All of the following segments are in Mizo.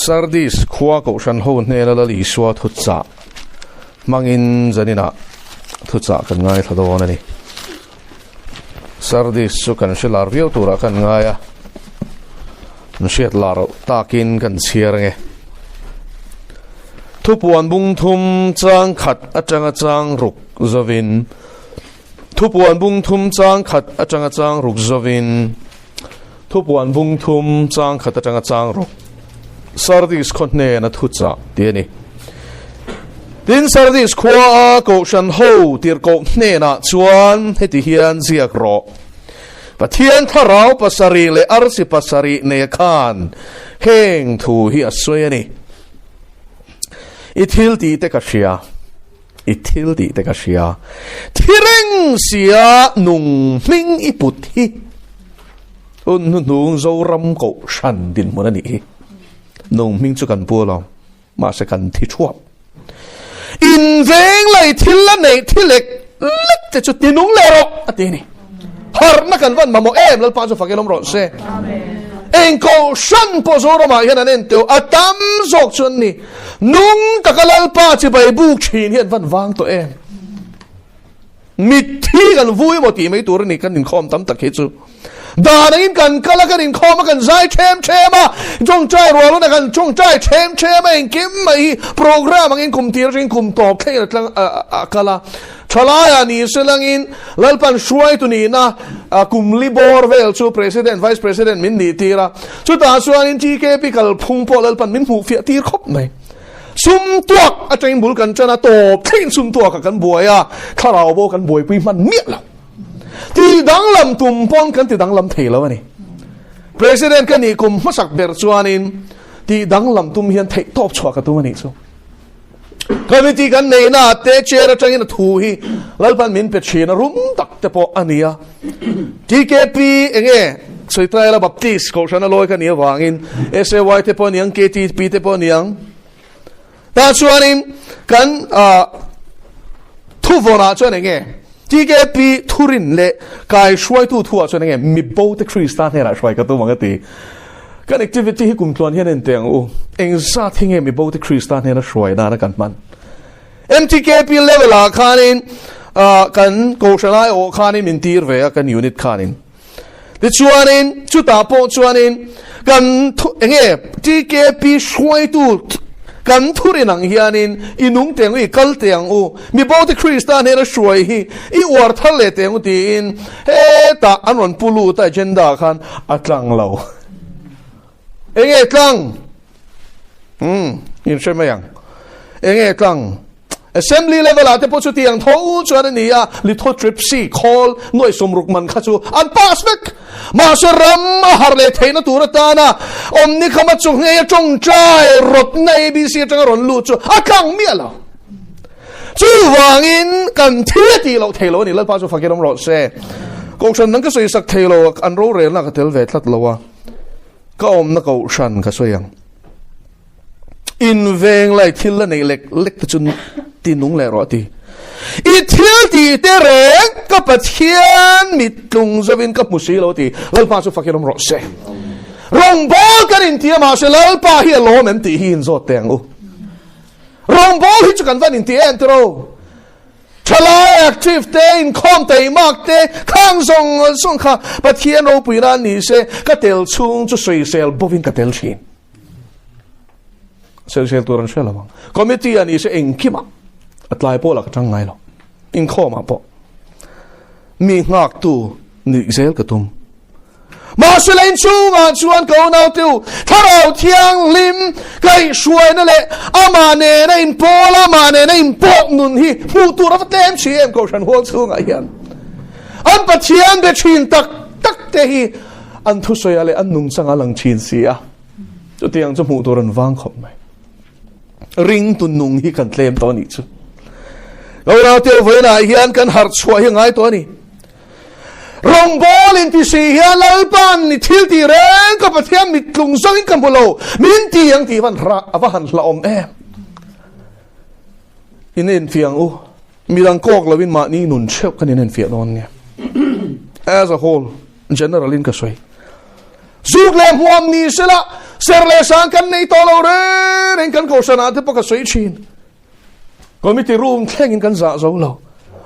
Sardis khua kohhran ho hnena Lal Isua thuchah hmangin zaninah thuchah kan ngaithla dawn a ni. Sardis chu kan hre lar viau turah kan ngai a, an hriat lar takin kan chhiar ange. Thupuan bung thum chang khat atanga chang ruk zovin Thupuan bung thum chang khat atanga chang ruk zovin Thupuan bung thum chang khat atanga chang ruk Sardis khaw hnena thuchah tih a ni. Tin, Sardis khua a Kohhran ho tirhkoh hnenah chuan heti hian ziak rawh, Pathian thlarau pasarih leh arsi pasarih nei khan heng thu hi a sawi a ni. I thil tih te ka hria. I thil tih te ka hria. Thi reng sia nung hming i put hi. Un hnuhnung Zoram Kohhran dinhmun a nih hi. Nung hming chu kan pu alawm. Mahse kan thi thuap. In veng lei thil la neih thi lek lek te chu tinung leh rawh a ti a ni. Harhna kan van mamawh em Lalpa chu fakin awm rawh se. Eng kohhran pawh Zoramah hian an en teuh a tam zawk chu an ni. Nung taka Lalpa chibai buk thin hi an van vang tawh em. Mitthi kan vui maw tih mai tur a ni kan inkhawm tam tak hi chu. Dan angin kan kal a, kan inkhawm a, kan zai them them a, tawngtai rual hunah kan tawngtai them them a, engkim mai hi program angin kum tir atangin kum tawp thlengin a tlang a kal a. Thalaiah ni se langin Lalpan hruaitu nihna kum li bawr vel chu President, Vice President min nih tir a, chutah chuanin TKP kalphung pawh Lalpan min hmuh fiah tir khawp mai. Sum tuak atangin bul kan tan a, tawp thlengin sum tuakah kan buai a, thlarau bo kan buaipui hman miah lo. Ti danglam tum pawn kan ti danglam thei lo a ni. President ka nih kum hmasak ber chuanin ti danglam tum hian theih tawp chhuah ka tum a nih chu. Committee kan neihna ah te chair atangin a thu hi Lalpan min pe thin a rum tak te pawh a ni a. TKP enge Sawitraila Baptist Kohhran a lawi ka nih avangin SAY te pawh a niang KTP te pawh a niang. Tah chuanin kan thuvawnah chuan enge TKP thurin leh kai hruaitu thuah chuan enge mibo te Krista hnenah hruai ka tum ang a ti. Kan activity hi kum tluan hian en teh ang u. Eng zat hi nge mibo te Krista hnena hruai nana kan hman? MTKP level ah khanin kan kohhran aiawh khanin min tir ve a kan unit khanin. Tichuanin chutah pawh chuanin kan enge TKP hruaitu kan thurin ang hianin i nung teh ang u, i kal teh ang u, mibo te Krista hnena hruai hi i uar thar leh teh ang u tiin hetah an rawn pu lut a agenda ah khan a tlang lo. Enge tlang? Umm, in hre mai ang. Enge tlang? Assembly level ah te pawh chutiang tho chuan a ni a, lithotripsy khawl nuaih sawmruk man kha chu an pass vek. Mahse ram a harh leh theihna tur atana awmni khama chu ngei a tawngtai rawtna ABC atanga rawn lut chu a tlang miah lo. Chuvangin kan thil a tih loh thei lo a ni, Lalpa chu fakin awm rawh se. Kohhran dang ka sawi sak thei lo, an rorelna ka tel ve tlat lo a. Ka awmna kohhran ka sawi ang. In veng lai thil la nei lek lek te chu ti nung leh rawh a ti. I thil tih te reng ka Pathian mit tlung zovin ka hmu si lo a ti. Lalpa chu fakin awm rawh se. Rawngbâwl kan inti a mahse Lalpa hi a lawm em tih hi inzawt teh ang u. Rawngbâwl hi chu kan van inti em tiraw? Thalai active te, inkhawm teimak te, khang zawng zawng kha Pathian ropui nan ni se, ka tel chhung chu sawisel bawkin ka tel thin. Sawisel tur an hre lo ang. Committee a ni se engkimah a tlai pawh lah ka tang ngai lo. Inkhawmah pawh mi nghaktu nih zel ka tum. Mahse lei chungah chuan ka unaute u, Thlarau Thianghlim kaihhruaina leh amah nena inpawl, amah nena inpawh nun hi hmuh tur a va tlem si em Kohhran hual chhungah hian. An Pathian be thin tak tak te hi an thusawiah leh an nungchangah a lang thin si a, chutiang chu hmuh tur an vang khawp mai. Ringtu nung hi kan tlem tawh a nih chu. Ka unaute u, vawiinah hian kan harh chhuah hi a ngai tawh a ni. Rawngbâwl in ti si hian Lalpa'n i thil tih reng ka Pathian mit tlung zawngin ka hmu lo, min ti ang tih van rah a va han hlauhawm em. In enfiah ang u, midang kawk loin mahni nun theuh kan inenfiah dawn nia. As a whole, general in ka sawi. Zuk leh hmuam ni sela. Ser leh sang kan nei tawh lo reng reng kan kohhran ah te pawh ka sawi thin. Committee room thlengin kan zah zo lo.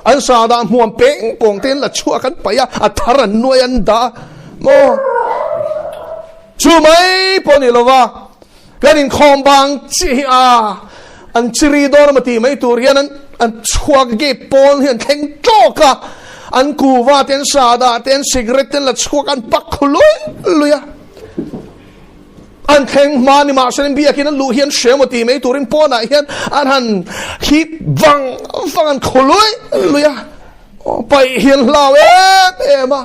An sa dah hmuam peng pawng te an la chhuak an paih a, a thar an nuai an dah a. Maw? Chu mai pawh ni lova kan inkhawm bang chi hi a an chiri dawn emaw tih mai tur hian an an chhuak gate pawn hi an thleng tawk a, an kuva te an sa dah te an cigarette te an la chhuak an pak khu lui lui a. An thleng hma ni mahse in biakin an luh hian hre emaw tih mai turin pawnah hian an han hip vang vang an khaw lui lui a, paih hi an hlau em em a.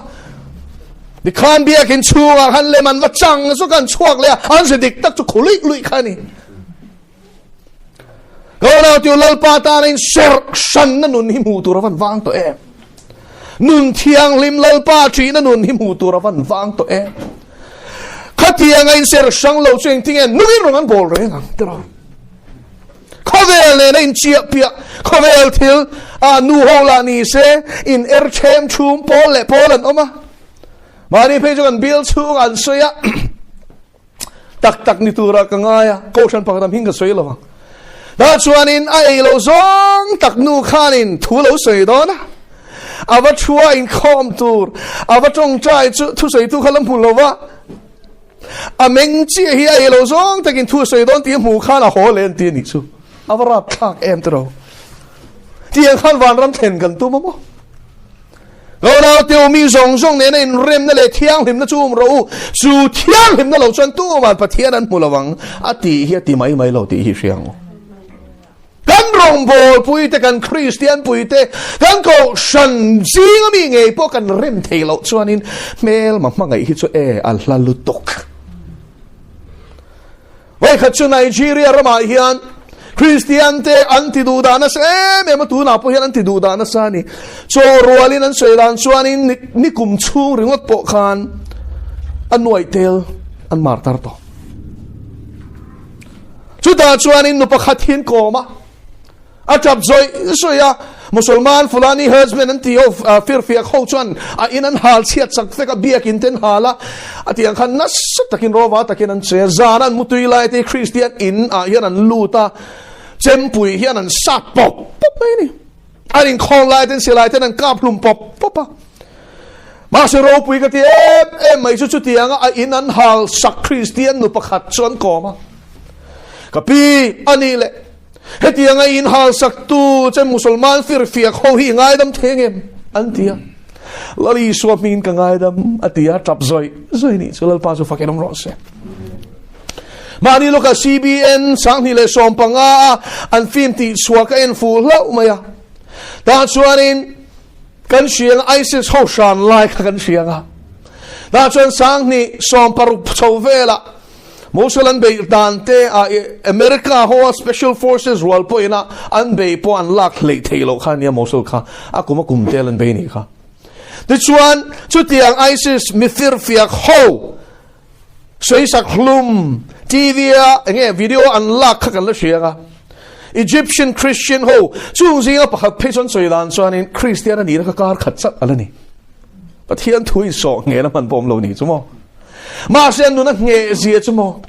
Tikhan biakin chhungah khan lem an va chang zawk a, an chhuak leh a, an hre dik tak chu khaw luih luih kha a ni. Ka unau tiu Lalpa tana in serh hranna nun hi hmuh tur a van vang tawh em? Nun thianghlim Lalpa ṭihna nun hi hmuh tur a van vang tawh em? Khatianga in serh hrang lo chu engtinge nungin rawn an bawl reng ang tiraw? Khawvel nena in chiah piah khawvel thil a nu ho lah ni se in er ṭhem ṭhum pawl leh pawl an awm a. Mahni phei chu kan bial chhungah an sawi a. Tak tak ni tura ka ngai a, kohhran pakhat am hing ka sawi lo ang. Tah chuanin a ei lo zawng tak nu khanin thu lo sawi dawn a, a va thua inkhawm tur, a va tawngtai chu thusawitu kha la hmu lo va, a meng chiah hi a ei lo zawng takin thu sawi dawn tih a hmuh khan a haw leh an ti a nih chu. A va rapthlak em tiraw. Tiang khan vanram thlen kan tum a maw? Lo teu mi zawng zawng nena inremna leh thianghlimna chu um rawh u, chu thianghlimna lo chuan tuman Pathian an hmu lo ang a tih hi a ti mai mai lo tih hi hria ang u. Kan rawngbâwl puite, kan Kristian puite, kan kohhran zinga mi ngei pawh kan rem thei loh chuanin hmelma hmangaih hi chu e a hla lutuk. Vawikhat chu Nigeria ramah hian Kristian te an ti duh dah nasa em em a, tunah pawh hian an ti duh dah nasa a ni. Chaw rualin an sawi dan chuanin ni kum chhung ringawt pawh khan a nuaih tel an mar tar tawh. Chutah chuanin nu pakhat hi an kawm a. A tap zawih zawih a, Musulman Fulani herdsmen an tih ho firfiak ho chuan a in an hal chhiat chak vek a, biakin te an hal a, a tih ang khan nasa takin rawva takin an che a, zan an mutui lai te Kristian in ah hian an lut a, chempui hian an sat pawp pawp mai a ni. An inkhawm lai ten silai ten an kap hlum pawp pawp a. Mahse ropui ka ti em em mai chu chutianga a in an hal sak Kristian nu pakhat chu an kawm a. Ka pi a nih leh Hetianga in halsaktu che Musulman firfiak ho hi i ngaidam thei angem? An ti a. Lal Isua hmingin ka ngaidam a ti a, tap zawih zawih nih chu Lalpa chu fakin awm rawh se. Mahni lawkah CBN 2015 a an film tih chhuah ka en fuh hlauh mai a. Tah chuanin kan hriang ISIS ho hran lai kha kan hriang a. Tah chuan 2016 chho velah Mosul an beih dan te ah America ho a special forces rual pawh ina an beih pawh an lak hleih theih loh kha ania Mosul kha a kum a kum tel an bei nih kha. Tichuan chutiang ISIS mifirfiak ho sawisak hlum TV a enge video an lak kha kan la hria anga Egyptian Christian ho chung zinga pakhat phei chuan sawi dan chuanin Christian a nihna kha kar khat chat a la ni. Pathian thu in sawh ngheh na hman pawh awm lo nih chu maw. Mahse an nun a ngheh zia chu maw?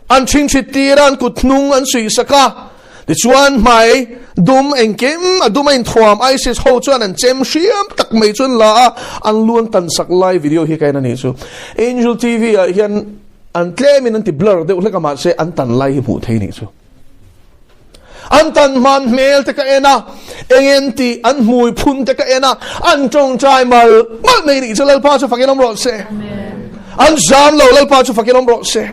An ṭhingṭhit tir a, an kut hnung an suih sak a. Tichuan hmai dum engkim a dum a inthuam ISIS ho chuan an chem hriam tak mai chu an la a, an lu an tan sak lai video hi ka en a nih chu. Angel TV ah hian an tlemin an ti blur deuh hlek a mahse an tan lai hi hmuh thei nih chu. An tan hman hmel te ka en a, eng en tih an hmui phun te ka en a, an tawngtai mal mal mai nih chu Lalpa chu fakin awm rawh se. An zam lo Lalpa chu fakin awm rawh se.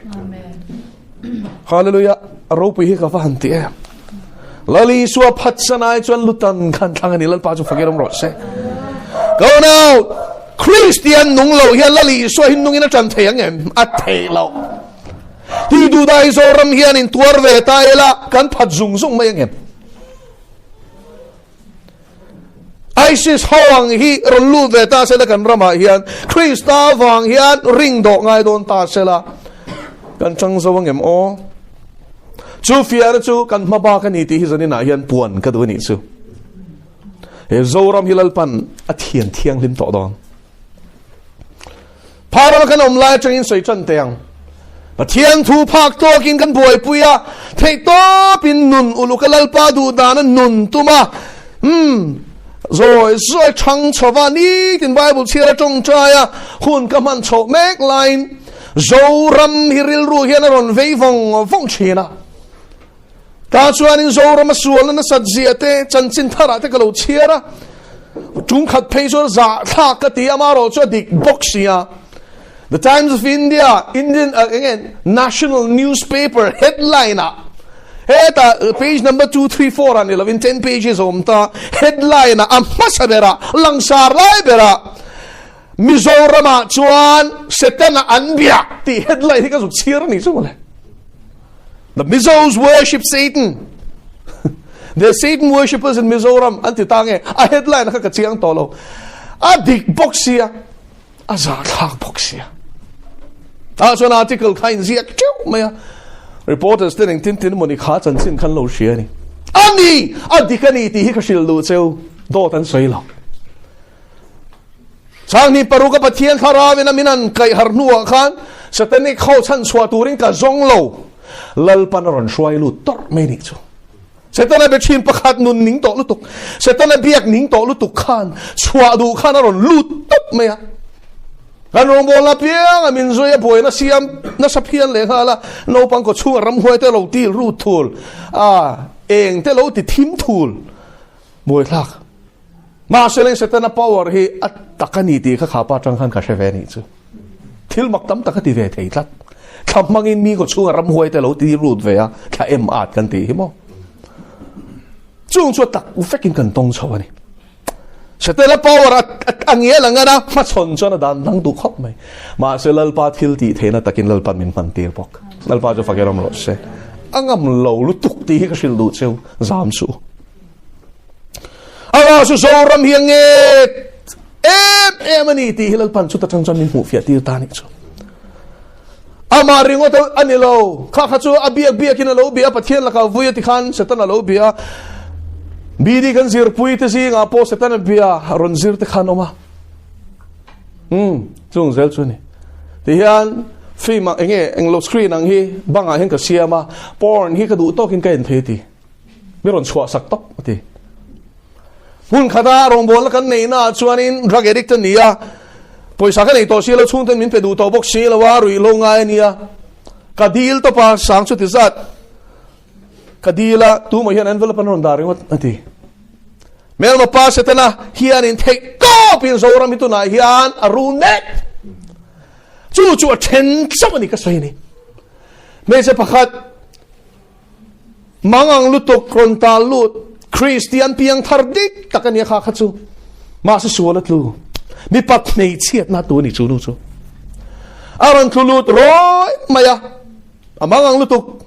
Hallelujah. A ropui hi ka va han ti em. Lal Isua phatsan ai chuan lutan khan thlang ani Lalpa chu fakin awm rawh se. Go now. Christian nung lo hian Lal Isua hin nungin a tan thei ang em? A thei lo. Ti duh dai Zoram hian in tuar ve ta ila kan phat zung zung mai angem? ISIS ho ang hi rawn lut ve ta sela kan ramah hian Krista vang hian ring dawh ngai dawn ta sela kan chang zo angem aw? Chu fiahna chu kan hma bak a ni tih hi zaninah hian puan ka duh a nih chu. He Zoram hi Lalpan a thian thianghlim tawh dawn. Pharama kan awm lai atangin sawi tan teh ang. Pathian thu phak tawkin kan buaipui a, theihtawpin nun uluk a Lalpa duh dana nun tum a, umm, zawi zawi thang chho va, nitin Bible chhiar a tawngtai a, hun ka hman chhoh mek laiin Zoram hi rilru hian a rawn vei vawng vawng thin a. Ta chuanin Zorama sualna nasat zia te, chanchin tharah te ka lo chhiar a, tum khat phei chuan zahthlak ka ti a, amaherawh chu a dik bawk si a. The Times of India, Indian uh, enge national newspaper headline ah heta page number 2 3 4 ah ni lovin 10 pages awm ta headline ah a hmasa berah langsar lai berah Mizoramah chuan Setana an biak tih headline hi ka zuk chhiar a ni chu mawle. The Mizos worship Satan. The Satan worshippers in Mizoram an ti ta nge a headline kha ka chiang tawh lo. A dik bawk sia, a zahthlak bawk sia. Tah chuan article kha inziak teuh mai a. Reporters ten engtin tin mawni kha chanchin khan lo hria a ni. A ni, a dik a ni tih hi ka hrilh duh cheu, dawt an sawi lo. Changni paruka Pathian thlarauin a min an kaih harh hnuah khan Satanic ho chhan chhuah turin ka zawng lo. Lalpan a rawn hruai lut tawrh mai nih chu. Setana be thin pakhat nun ning tawh lutuk, Setana biak ning tawh lutuk khan chhuah duh khan a rawn lut tawp mai a. Kan rawngbawlna piang a min zui a buaina siam nasa phian leh nghal a, naupang kaw chhunga ramhuai te lo til rut thul a, eng te lo ti thim thul buaithlak. Mahse leng Setana power hi a tak a ni tih kha kha pa tang khan ka hre ve nih chu. Thil mak tam tak a ti ve thei tlat. Thla hmangin mi kaw chhunga ramhuai te lo ti lut ve a, thla em at kan tih hi maw. Chung chu a tak vekin kan tawng chho a ni. Setana power a a ngial ang a hmachhawn chuan a dan dang duh khawp mai. Mahse Lalpa thil tih theihna takin Lalpan min hman tir bawk. Lalpa chu fak erawm rawh se. A ngam lo lutuk tih hi ka hrilh duh cheu, zam suh. Amah chu Zoram hi a nget em em a ni tih hi Lalpan chuta tang chuan min hmuh fiah tir ta nih chu. Amah ringawt a ni lo. Kha kha chu a biak biakin a lo bia, Pathian lakah vui a ti khan Satan a lo bia. BD kan zirpui te zingah pawh Satan a bia, rawn zir te khan awm a. Um, chung zel chu ni. Ti hian film ang enge englo screen ang hi bangah hian ka siam a, porn hi ka duh tawkin ka en thei ti. Mi rawn chhuah sak tawp a ti. Hmun khata rawngbawlna kan neihna ah chuanin drug addict a ni a, pawisa ka nei tawh si lo, chhungten min pe duh tawh bawk si lo a, ruihhlo ngai a nia. Ka dil tawp a, sang chu ti zat. Ka dil a, tumah hian envelope an rawn dah ringawt a ti. Hmelma pa Setana hianin theih tawpin Zoram hi tunah hian a rul mek. Chu chu a then chauh a ni ka sawi a ni. Hmeichhe pakhat Mangang lutuk rawn tal lut Kristian piang thar dik tak a nia kha kha chu. Mahse sual a tlu. Mipat hmeichhiatna tu a ni chu nu chu. A rawn tlu lut rawi mai a. A mangang lutuk.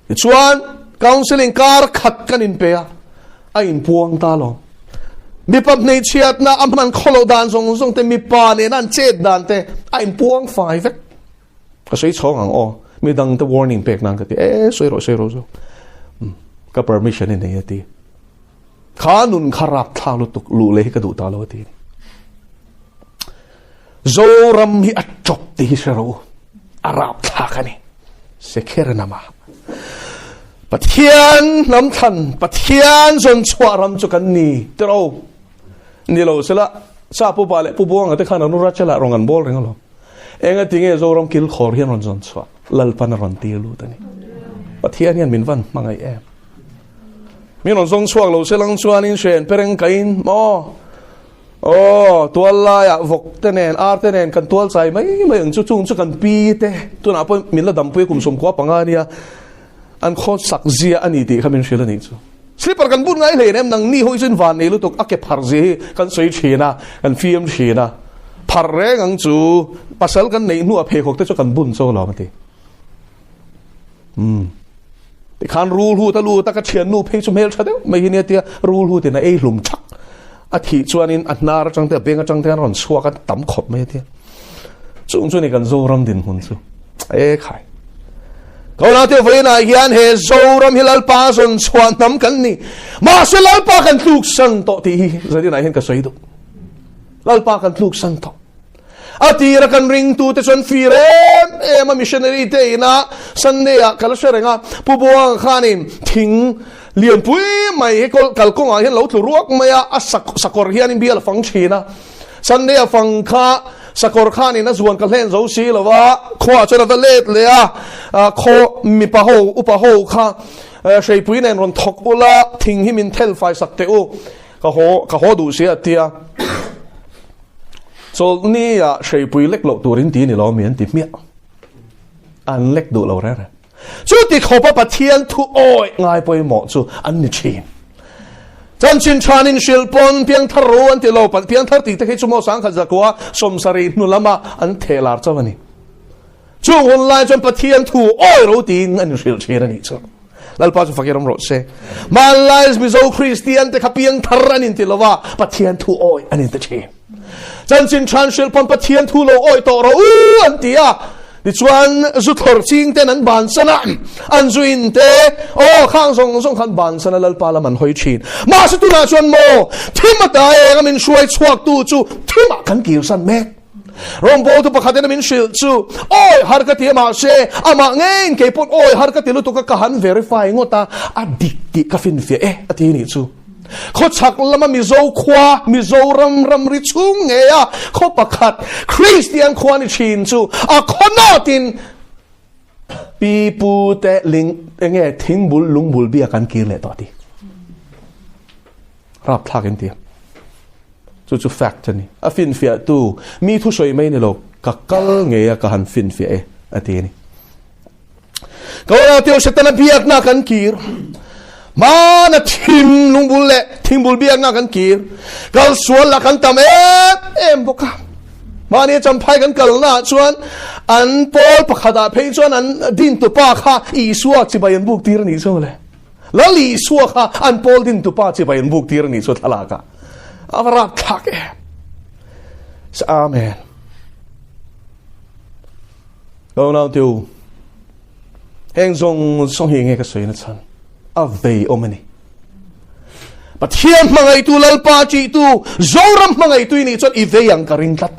Tichuan counseling kar khat kan inpe a. A inpuang ta lo. Mipat hmeichhiatna a hman khawloh dan zawng zawng te mipa nena an chet dan te a inpuang fai vek. Ka sawi chhawng ang aw, mi dang te warning pek nan ka ti, e sawi rawh sawi rawh zo. Ka permission i nei a ti. Kha nun kha rap thlak lutuk luh leh hi ka duh ta lo a ti. Zoram hi a chawp ti hi hre rawh u. A rap thlak a ni. Sekher nama. Pathian hnam thlan, Pathian zawn chhuah ram chu kan ni tiro. Ni lo sela, sa pu pa leh pu buanga te khan an ura chela rong an bol reng alawm. Enga tinge Zoram kilkhawr hian rawn zawn chhuah Lalpan a rawn tir lut a ni. Pathian hian min van hmangaih em. Min rawn zawng chhuak lo se lang chuanin hren pereng kain maw aw tual laiah vawk te nen ar te nen kan tual chai mai mai ang chu chung chu kan pi te tunah pawh min la dampui kum 95 ania an khaw sak zia a ni tih kha min hrilh a nih chu. Slipper kan bun ngai hlein em nang ni hawi chuan van nei lutuk a ke phar zia hi kan sawi thin a, kan fiam thin a. Phar reng ang chu pasal kan neih hnuah pheikhawk te chu kan bun chaw lo a ti. Umm. Tikhan rul hu ta lut a ka thiannu phei chu hmel tha deuh mai hi nia tia rul hu tin a ei hlum thak. A thih chuanin a hnar atang te a beng atang te an rawn chhuak a tam khawp mai a tia. Chung chu ni kan Zoram dinhmun chu. E khai. Kauna te vawiinah hian he Zoram hi Lalpa zawn chhuah hnam kan ni. Mahse Lalpa kan tluk san tawh tih hi zaninah hian ka sawi duh. Lalpa kan tluk san tawh. A tira kan ringtute chuan fir em em a missionary te ina Sunday ah ka la hre reng a, Pu Buanga khanin thing lianpui mai hi kalkawngah hian lo tlu ruak mai a, a sakawr hianin bial a fang thin a. Sunday a fang kha sakawr khanin a zuan ka hlen zo si lo va, khuaah chuan a va let leh a, khaw mipa ho upa ho kha hreipui nen rawn thawk ula thing hi min thel fai sak teh u, ka haw ka haw duh sia a tia. Chawlhni ah hreipui lek loh turin ti ni lo mi an ti hmiah. An lek duh lo reng reng. Chuti khawpa Pathian thu awi ngai pawimawh chu an ni thin. Chanchin thanin hrilh pawn piangthar ro an ti lo, piangthar tih te khi chu maw sangkhat zakua sawmsarih hnu lama an theh lar chauh a ni. Chung hun lai chuan Pathian thu awi ro tiin an inhrilh thin a nih chu. Lalpa chu fakir awm rawh se. Hmanlai Mizo Kristian te kha piangthar an inti lo va, Pathian thu awi an inti thin. Chanchin than hrilh pawn Pathian thu lo awi tawh rawh u an ti a. Tichuan zu thawr ching ten an bansan a, an zu in te, aw khang zawng zawng khan bansan a Lalpa lam an hawi thin. Mahse tunah chuan maw, thim ata eng a min hruai chhuak tu chu thimah kan kirsan mek. Rawngbawltu pakhat in a min hrilh chu, Awi har ka ti a mahse, amah ngeiin kei pawn awi har ka ti lutuk a ka han verify ngawt a, a dik tih ka finfiah e a ti nih chu. Khawchhak lama Mizo khua, Mizoram ramri chhung ngeia khaw pakhat Kristian khua ni thin chu a khaw nawtin pi pu te ling enge thingbul lungbul biak an kir leh tawh a ti. Rapthlak in ti a. Chu chu fact a ni. A finfiah tu mi thusawi mai ni lo, ka kal ngei a ka han finfiah e a ti a ni. Ka ora teo Setana biakna kan kir. Hmana thim lungbul leh thingbul biakna kan kir. Kal sual lah kan tam em em bawk a. Mahni champhai kan kalna ah chuan an pawl pakhatah phei chuan an dintupa kha Isua chibai an buk tir a nih chu le. Lal Isua kha an pawl din tupa chibai an buk tir a nih chu thlalak ah a va rap thlak em. Sa Amen. Lo nau te u, heng zawng zawng hi nge ka sawi na chhan a vei awm a ni. Pathian hmangaihtu Lalpa ṭihtu Zoram hmangaihtu i nih chuan i vei ang ka ring tlat.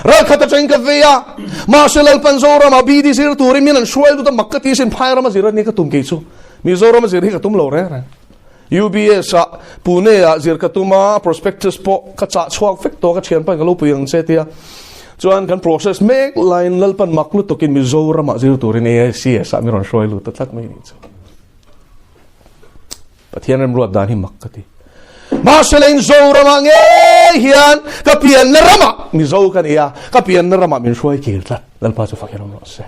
Ralkhat atangin ka vei a, mahse Lalpan Zorama BD zir turin min an hruai lut a, mak ka ti sin phai rama zir a ni ka tum kei chu. Mizorama zir hi ka tum lo reng reng. UBS ah Pune ah zir ka tum a, prospectus pawh ka chah chhuak vek tawh ka thianpa in ka lo pui ang che tia. Chuan kan process mek laiin Lalpan mak lutukin Mizorama zir turin AICS ah min rawn hruai lut ta tlat mai ni chu. Pathian remruat dan hi mak ka ti. Mahse lein Zoramah ngei hian ka pianna ramah Mizo ka ni a, ka pianna ramah min hruai kir tlat. Lalpa chu fak hian awm rawh se.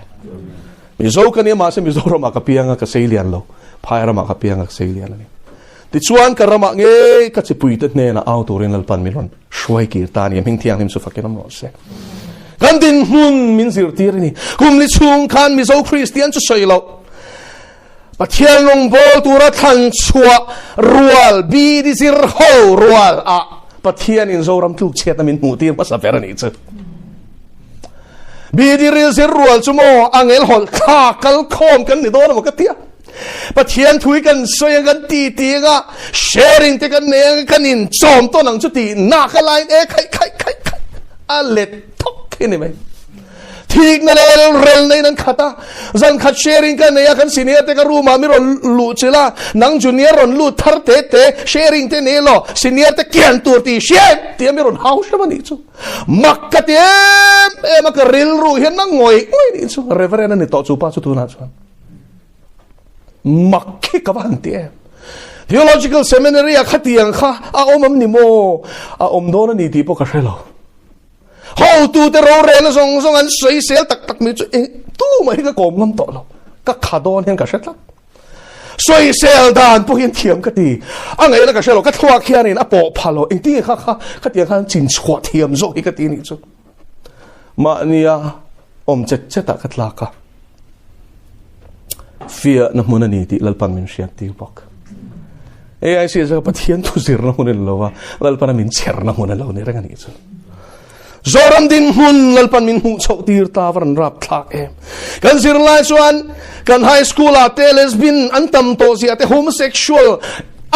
Mizo ka ni a, mahse Mizoramah ka piang a, ka sei lian lo. Phai ramah ka piang a, ka sei lian a ni. Tichuan ka ramah ngei ka chipuite hnenah au turin Lalpan min rawn hruai kir ta a ni. A hming thianghlim chu fak hian awm rawh se. Kan dinhmun min zirtir a ni. Kum li chhung khan Mizo Kristian chu sawi loh. Pathian rawngbâwl tura thlan chhuah rual, bidi zir ho rual ah Pathianin Zoram tluk chhiatna min hmuh tir hmasa ber a nih chu. Bidi ril zir rual chu maw angel hawlh thla kal khawm kan ni dawn a maw ka tia. Pathian thui kan sawi ang kan ti ti anga sharing te kan nei anga kan in chawm tawn ang chu tih nak a lain e khaih khaih khaih khaih a let thawk khi ni mai. Thikna leh elrel neiin an khat a, zan khat sharing ka nei a, kan senior te ka room ah mi rawn luh chilh a, nang junior rawn lut thar te te sharing te nei elaw, senior te kian tur tih hriat tih a mi rawn hau hrem a nih chu. Mak ka ti em em a, ka rilru hian na ngawih ngawih nih chu, Reverend a ni tawh chu pa chu tunah chuan. Mak khi ka va han ti em. Theological Seminary ah khatiang kha a awm am ni maw? A awm dawn a ni tih pawh ka hre lo. Hotute rorelna zawng zawng an sawi sel tak tak mai chu eng tu mah hi ka kawm ngam tawh lo. Ka kha dawn hian ka hre tlat. Sawi sel dan pawh hian thiam ka ti. A ngaihna ka hre lo. Ka thluak hianin a pawh pha lo. Engtin nge kha kha khatiang khan chin chhuah thiam zawk hi ka ti nih chu. Mahnia awm chet chetah ka tlak a. Fiahna hmun a ni tih Lalpan min hriat tir bawk. AIC chu Pathian thu zirna hmun a ni lo va, Lalpana min chherna hmun a lo ni reng a nih chu. Zoram din hmun Lalpan min hmuh chhoh tir ta va ran rap thlak em. Kan zirlai chuan kan high school ah te lesbian an tam tawh zia te homosexual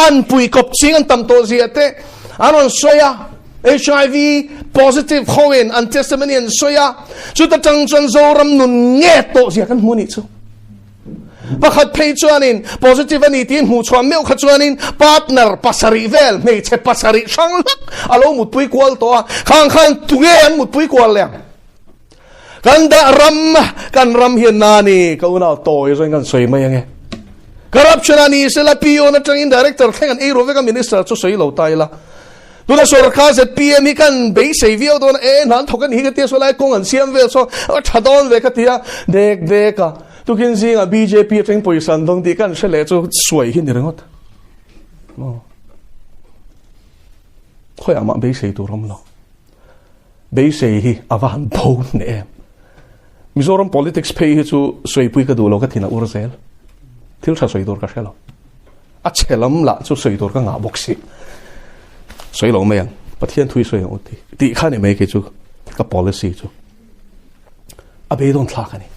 an pui kawp ching an tam tawh zia te an rawn sawi a. HIV positive hoin an testimony an sawi a, chuta tang chuan Zoram nun nge tawh zia kan hmu a nih chu. Pakhat phei chuanin positive a ni tiin hmuh chhuah meuh kha chuanin partner pasarih vel hmeichhe pasarih hrang hlak a lo mutpui kual tawh a, khang khan tunge an mutpui kual leh ang? Kan dah ram, kan ram hian na ni, ka unau tawi zawng kan sawi mai ange. Corruption a ni sela PO na tangin director thleng an ei ru vek a minister chu sawi lo ta ila. Tuna sorkar ZPM hi kan beisei viau dawn a, e hna an thawk a ni hi ka tia saw lai kawng an siam vel saw a tha dawn ve ka tia dek dek a. Tukin zingah bjp atangin pawisa an dawng tih kan hre leh chu suai hi ni ringawt. Khawiah mah beisei tur awm lo. Beisei hi a va han bo hneh em. Mizoram politics phei hi chu sawipui ka duh lo ka thin a ur zel. Thil tha sawi tur ka hre lo. A chhe lam lah chu sawi tur ka ngah bawk si. Sawi lo mai ang. Pathian thui sawi ang u ti. Tih kha ni mai kei chu ka policy chu. A beidawn thlak a ni.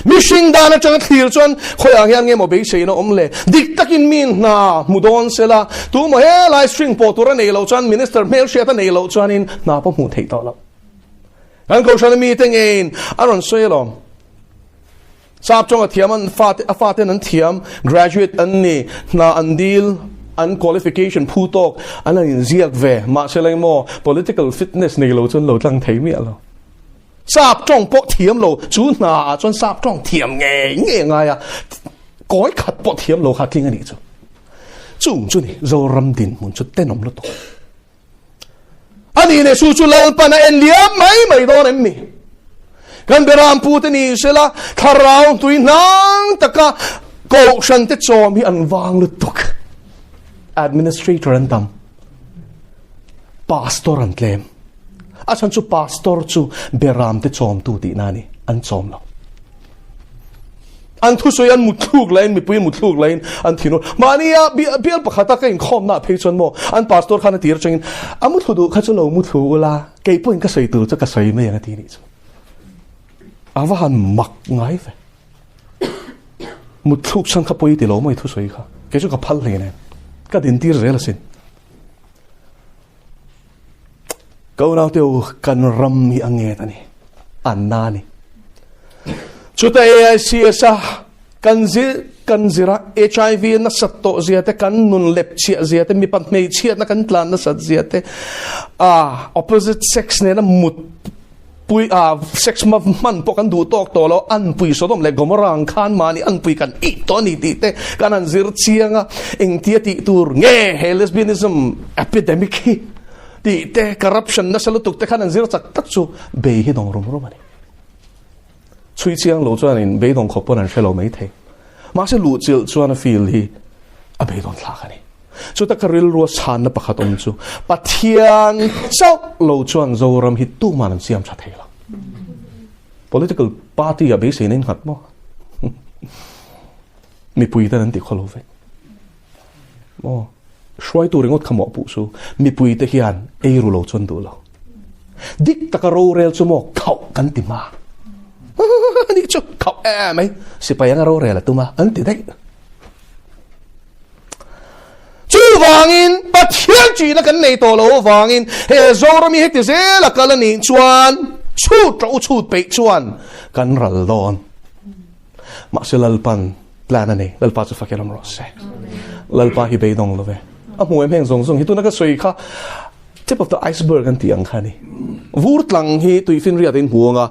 Mihring dan atanga thlir chuan khawiah hian nge maw beiseina awm le? Dik takin mi hna hmu dawn sela, tu maw helai string pawh tur a nei loh chuan minister hmelhriat a nei loh chuanin hna pawh hmuh theih tawh loh. Kan kohhrana mite ngeiin a rawn sawi alawm. Sap chawnga thiam an fate a faten an thiam, graduate an ni, hna an dil, an qualification phu tawk an han inziak ve. Mahse leng maw political fitness nei lo chuan lo tlang thei miah lo. Sap tawng pawh thiam lo, chu hna ah chuan sap tawng thiam ngei ngei a ngai a, kawi khat pawh thiam lo kha tling a nih chu. Chung chu ni Zoram dinhmun chu tenawm lutuk. A nih leh chu chu Lalpan a en liam mai mai dawn em ni? Kan Berampu te ni sela thlarau tui hnang taka kohhran te chawm hi an vang lutuk. Administrator an tam. Pastor an tlem. A chhan chu pastor chu beram te chawmtu tihna a ni. An chawm lo. An thusawi an mutthluk lain, mipui mutthluk lain an thin ur. Mahnia bial pakhata ka inkhawmna ah phei chuan maw an pastor khan a tir atangin a muthlu duh kha chu lo muthlu ula, kei pawhin ka sawi tur chu ka sawi mai ang a ti nih chu. A va han mak ngai ve. Mutthluk chhan kha pawi ti lo maw i thusawi kha. Kei chu ka phal hleinem. Ka dintir zel asin. Ka unaute u, kan ram hi a nget a ni, a na a ni. Chuta AICS a kan zir kan zira HIV nasat tawh zia te, kan nun lep chhiah zia te, mipa hmeichhiatna kan tlan nasat zia te, a opposite sex nena mut pui a sex ma hman pawh kan duh tawk tawh lo, anpui Sodom leh Gomorrah ang khan mahni anpui kan ih tawh a ni tih te kan han zir chiang a, engtia tih tur nge he lesbianism epidemic hi tih te corruption nasa lutuk te khan an zir chak tak chu bei hi dawng rum rum a ni. Chhui chiang lo chuanin beidawng khawp pawn an hre lo maithei. Mahse luhchilh chuan a feel hi a beidawn thlak a ni. Chuta ka rilrua chhanna pakhat awm chu Pathian chauh lo chuan Zoram hi tuman an siam tha thei lo. Political party a beiseina in nghat maw? Mipui ten an ti khaw lo vek. Maw? Hruaitu ringawt kha mawhpuh chu mipui te hian ei ru lo chuan duh lo. Dik taka rorel chu maw khauh kan ti hma. Ani chu khauh em mai. Sipai anga rorel a tum a, an ti daih. Chuvangin Pathian ṭihna kan nei tawh lo avangin he Zoram hi heti zela kal a nih chuan chhut rawh u chhut peih chuan kan ral dawn. Mahse Lalpan plan a nei. Lalpa chu fakin awm rawh se. Lalpa hi beidawng lo ve. A hmu em heng zawng zawng hi tuna ka sawi kha tip of the iceberg an tih ang kha a ni. Vur tlang hi tuifinriat a inhmu ang a,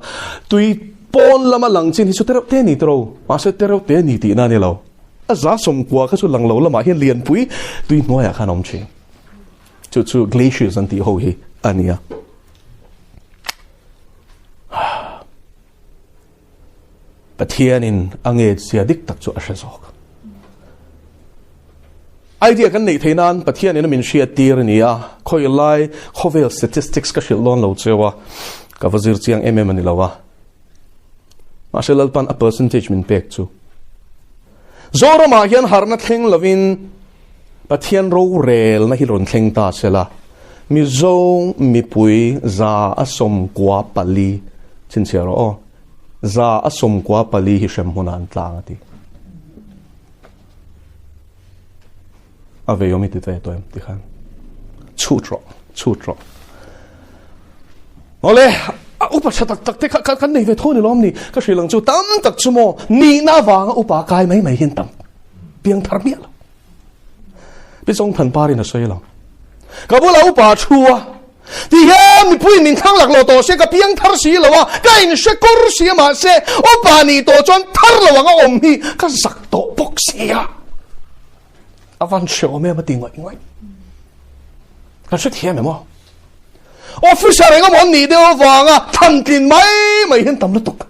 tui pawn lama lang chin hi chu tereuh te a ni tawh lo. Mahse tereuh te a ni tihna a ni lo. A za sawmkua kha chu lang lo lamah hian lianpui tui hnuaiah khan a awm thin. Chu chu glaciers an tih ho hi a ni a. Pathianin a nge zia dik tak chu a hre zawk. Idea kan neih theih nan Pathianin a min hriat tir a ni a, khawi lai khawvel statistics ka hrilh dawn lo cheu a, ka va zir chiang em em a ni lo a. Mahse Lalpan a percentage min pek chu. Zoramah hian harhna thleng lovin Pathian rorelna hi rawn thleng ta sela, Mizo mipui 114 chhinchhiah rawh aw, 114 hi hrem hmunah an tlang a ti. A vei awm i ti ve tawh em tikhan. Chhut rawh, chhut rawh. Awle, a upa tha tak tak te kha kan nei ve tho ni lawm ni? Ka hrilh ang chu tam tak chu maw nihna avanga upa kai mai mai hian tam piang thar miah lo. Pi Chawngthan parin a sawi lo. Ka bula upa thu a, ti hian mipui min thlang lak lo tawh se ka piang thar si lo a, ka inhre kawr si a mahse upa nih tawh chuan thar lo anga awm hi ka zak tawh bawk si a. A van hre awm em a ti ngawih ngawih. Kan hre thiam em aw? Officer eng emaw an nih deuh avanga thlan tlin mai mai hian tam lutuk.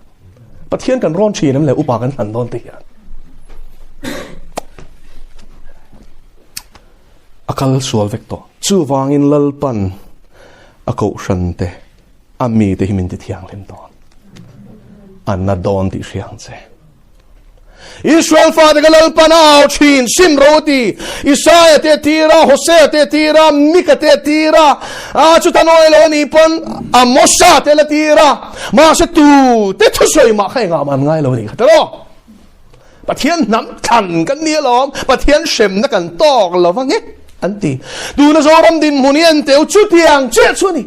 Pathian kan rawn thin em le upa kan hlan dawn te hian. A kal sual vek tawh. Chuvangin Lalpan a kohhran te a mi te hi min ti thianghlim dawn. An na dawn tih hria ang che. Israel fate ka Lalpan a au thin, sim ro ti. Isaia te tira, Hosea te tira, Mika te tira, a chuta nawi lo ani pawn Amosa te la tira. Mahse tu te thusawi mah kha engah man ngai lo ni kha tiraw. Pathian hnam thlan kan ni alawm, Pathian hremna kan tawk lo va nge an ti. Tuna Zoram dinhmun hi en teu chutiang chiah chu a ni.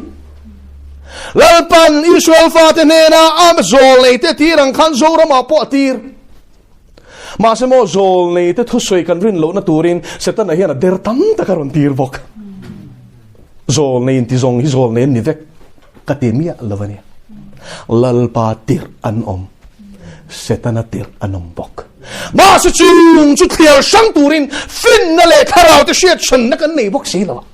Lalpan Israel fate hnena a zawlneite tir ang khan Zoramah pawh a tir. Mahse maw zawlneite thusawi kan rin lohna turin Setana hian a der tam tak a rawn tir bawk. Zawlnei inti zawng hi zawlnei an ni vek ka ti miah lo a ni. Lalpa tirh an awm, Setana tirh an awm bawk. Mahse chung chu thliar hrang turin finna leh thlarau te hriat hranna kan nei bawk si lo a.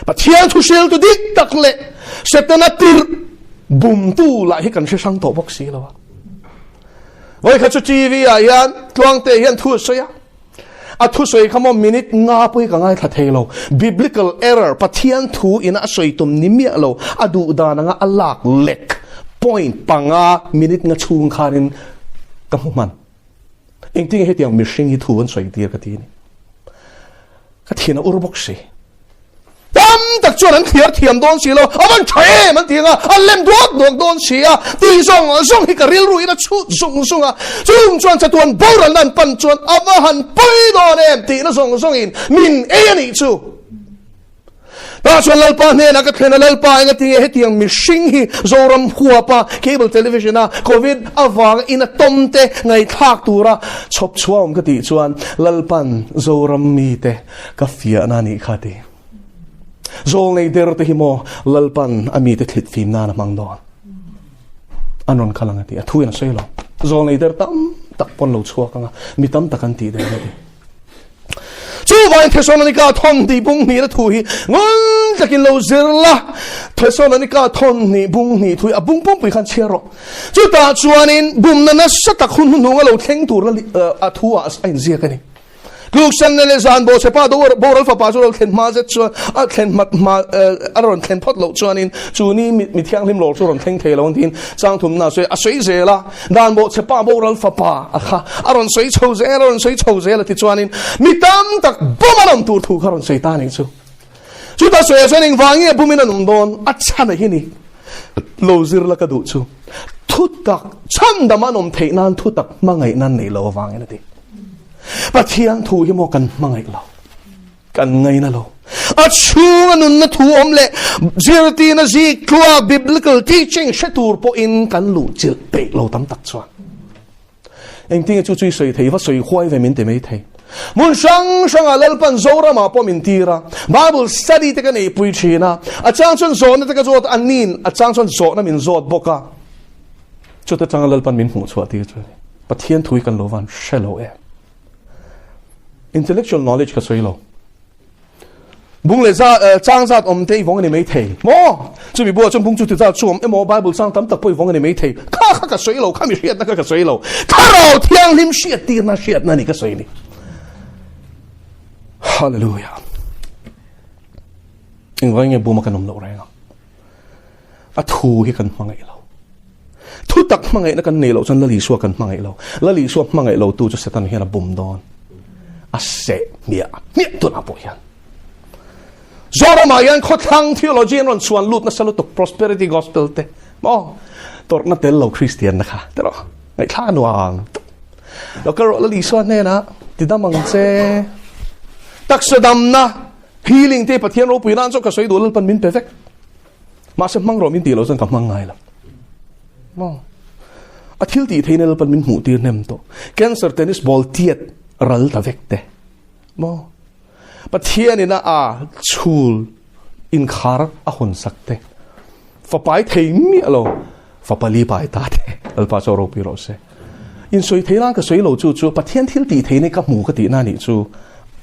Pathian thu hriltu dik tak leh Setana tirh bumtu lah hi kan hre hrang tawh bawk si lo a. Vawi kha chu TV ah hian Tluangte hian thu a sawi a. A thu sawi kha maw minute nga pawh hi ka ngaithla thei lo. Biblical error, Pathian thu ina a sawi tum ni miah lo, a duh dan anga a lak lek point panga minute nga chhung khanin ka hmu hman. Engtin nge hetiang mihring hi thu an sawi tir ka ti a ni. Ka thin a ur bawk si. Tam tak chuan an thliar thiam dawn si lo, a van tha em an ti ang a, an lem duak duak dawn si a, tih zawng zawng hi ka rilru in a chhut zung zung a, chung chuan chatuan boralna an pan chuan a va han pawi dawn em tihna zawng zawngin min ei a nih chu. Tah chuan Lalpa hnenah ka thlen a, Lalpa enga tinge hetiang mihring hi Zoram huapa cable television a Covid avanga in a tawm te ngaihthlak tura chhawp chhuah awm ka tih chuan Lalpan Zoram mite ka fiahna a nih kha ti. Zawlnei der te hi maw Lalpan a mite thlit fim nan a hmang dawn. An rawn kal ang a ti. A thu in a sawi lo. Zawlnei der tam tak pawn lo chhuak ang a, mi tam tak an tih der a ti. Chuvain Thesalonika thawn hnih bung hnihna thu hi ngun takin lo zir la. Thesalonika thawn hnih bung hnih thu hi a bung pumpui khan chhiar rawh. Chutah chuanin bumna nasa tak hun hnuhnung a lo thleng tur a thu ah a inziak a ni. Tluksanna leh zan bawhchhepa boral fapa chu lo thlen hma zet chuan a thlen hmat hma a rawn thlen phawt loh chuanin chu ni mi thianghlim lawr chu rawn thleng thei lo an tiin changthumna sawi a sawi zel a. Dan bawhchhepa boral fapa a kha a rawn sawi chho zel a rawn sawi chho zel a ti chuanin mi tam tak bum an awm tur thu kha rawn sawi ta nih chu. Chutah sawiah chuan engvang nge bumin an awm dawn a chhan a hi ni. Lo zir la ka duh chu thutak chhandam an awm theih nan thutak hmangaih nan nei lo avangin a ti. Pathian thu hi maw kan hmangaih lo. Kan ngaina lo. A chhunga nunna thu awm leh zirtirna zik tluak biblical teaching hre tur pawhin kan luh chilh peih lo tam tak chuan. Engtinge chu chu i sawi thei va sawi huai ve min ti mai thei. Hmun hrang hrangah Lalpan Zoramah pawh min tir a, Bible study te ka neihpui thin a, a chang chuan zawhna te ka zawt a, ani'n a chang chuan zawhna min zawt bawk a. Chuta changa Lalpan min hmuh chhuah tir chu a ni. Pathian thu hi kan lo van hre lo em. Intellectual knowledge ka sawi lo. Bung leh za eh, chang zat awm te i vawng a ni mai thei. Maw? Chumi buah chuan bung chu ti zat chu awm emaw Bible chang tam tak pawh i vawng a ni mai thei. Kha kha ka sawi lo, kha mi hriatna kha ka sawi lo. Thlarau thianghlim hriat tirna hriatna ni ka sawi ni. Hallelujah. Engvai nge buma kan awm loh reng ang. A thu hi kan hmangaih lo. Thu tak hmangaihna kan nei loh chuan Lal Isua kan hmangaih lo. Lal Isua hmangaih lo tu chu Satan hian a bum dawn. A seh hmiah hmiah tunah pawh hian. Zoramah hian khawthlang theology an rawn chhuan lut nasa lutuk prosperity gospel te. Maw? Tawrhna tel lo Kristian na kha. Tiraw? Ngaihthlak a nuam. Lo kal rawh Lal Isua hnenah tidam ang che. Taksa damna healing te Pathian ropui nan chu ka sawi duh Lalpan min pe vek. Mahse hmang rawh min tih loh chuan ka hmang ngai lo. Maw? A thil tih theihna Lalpan min hmuh tir hnem tawh. Cancer tennis ball tiat ral ta vek te. Maw? Pathian in a a chhul inkhar a hawn sak te. Fapai thei miah lo fapali pai ta te. Lalpa chu ropui rawh se. In sawi thei nan ka sawi lo chu chu Pathian thil tih theihna ka hmu ka tih na nih chu